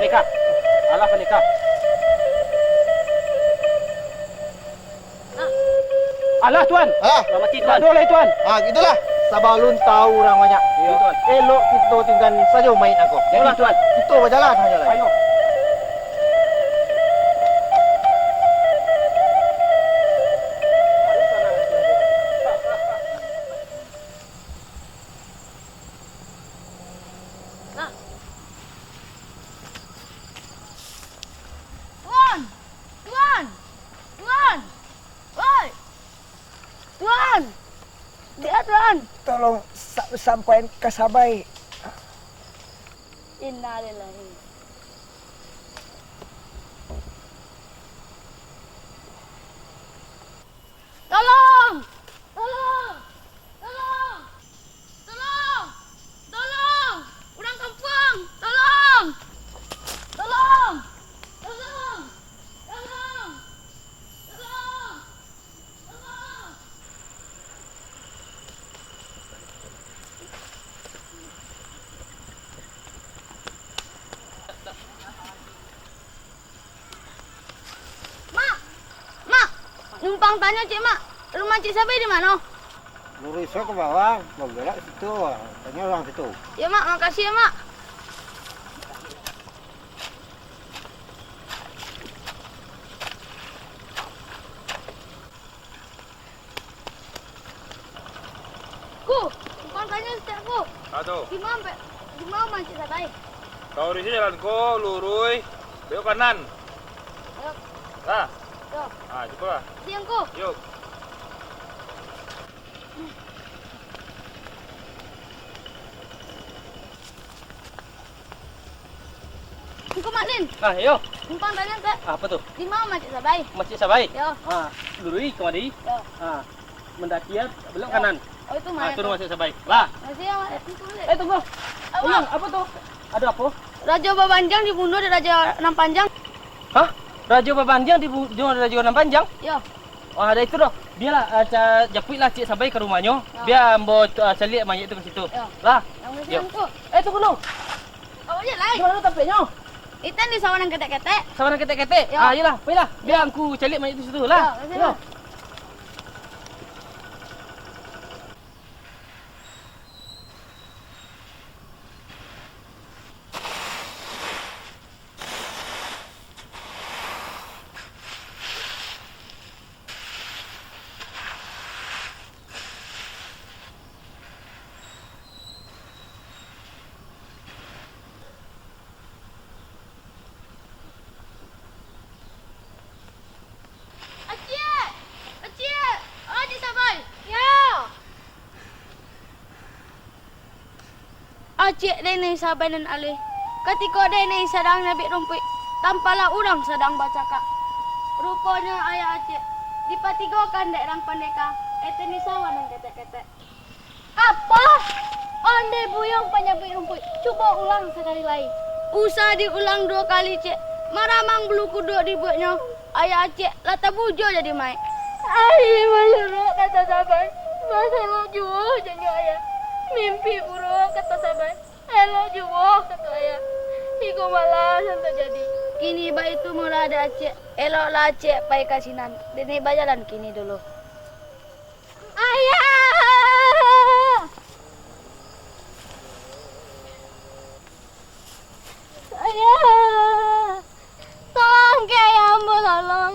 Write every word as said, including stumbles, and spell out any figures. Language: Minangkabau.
Pandeka. Alah, Pandeka. Alah, Tuan. Ha? Lah mati, Tuan. Ado lai, Tuan. Ha, gitulah. Sabalun tawu urang banyak, iyo, Tuan, elok kito tinggaan sajo mayik nangko. Jadi, Tuan, kito bajalan sajo lai. Ayo. Tuan! Tuan! Tuan! Woi! Tuan! Dek, Tuan! Tolong sa-, sampaian ka Sabai. Innalillahi. Tolong! Tolong! Tolong! Tolong! Tolong! Urang kampuang! Tolong! Tolong! Tolong! Tolong! Tolong! Tolong! Mak! Mak! Numpang tanyo, Cik, Mak. Rumah Cik Sabai di mano? Luruih ka bawah, babelok situ. Tanyo urang situ. Yo, Mak. Makasih, yo, Mak. Ku, numpang tanyo saketek, Ku. Apo tu? Di ma, di ma rumah Cik Sabai? Kalau di siko jalan ko luruih, belok kanan. Ayo. Lah. Yo. Ah, cubolah. Siang, Ku. Yo. Ngku Mak Lin. Ah, iyo. Numpang tanyo, Kak. Ah, apo tu? Di ma rumah Cik Sabai? Rumah Cik Sabai? Yo. Ah, luruih kamari. Yo. Ah, mandaki, belok kanan. Oh, itu mah. Ah, tu rumah Cik Sabai. Lah. Makasih yo, Mak. Eh, tunggu. Apo? Ulang, apo tu? Ado apo? Rajo Babandiang dibunuah dek Rajo Nan Panjang. Hah? Rajo Babandiang dibunuah dek Rajo Nan Panjang? Yo. Wah, ado itu doh. Bialah, ah, ca-, japuiklah Cik Sabai ka rumahnyo. Yo. Bia ambo, ah, caliak mayik tu ka situ. Yo. Lah. Yo. Makasih, Ngku. Eh, tunggu dulu. Apo se lai? Di mano tampeknyo? Itu di sawah nan ketek-ketek. Sawah nan ketek-ketek? Yo. Ah, iyolah, pailah. Bia Ngku caliak mayik tu situ lah. Yo, makasih, Mak. Acik! Acik! Oh, Acik Sabai! Yo! Acik denai Sabai nan alih. Katiko denai sadang nyabik rumpuik, tampalah urang sadang bacakak. Ruponyo ayah Acik dipatigokan dek rang pandeka, itu di sawah nan ketek-ketek. Apo? Ondeh buyuang panyabik rumpuik, cubo ulang sakali lai. Usah diulang duo kali, Cik. Maramang bulu kuduak dibueknyo. Ayah Acik lah tabujua jadi mayik. Ari manyuruak, kato Sabai. Maso elok juo janyo ayah. Mimpi buruak, kato Sabai. Elok juo, kato ayah. Iko malah nan tajadi. Kini baitu mula dek Acik. Eloklah Acik pai ka sinan. Denai bajalan kini dulu. Ayah! Ayah! Tolong, Kek, ayah ambo, tolong.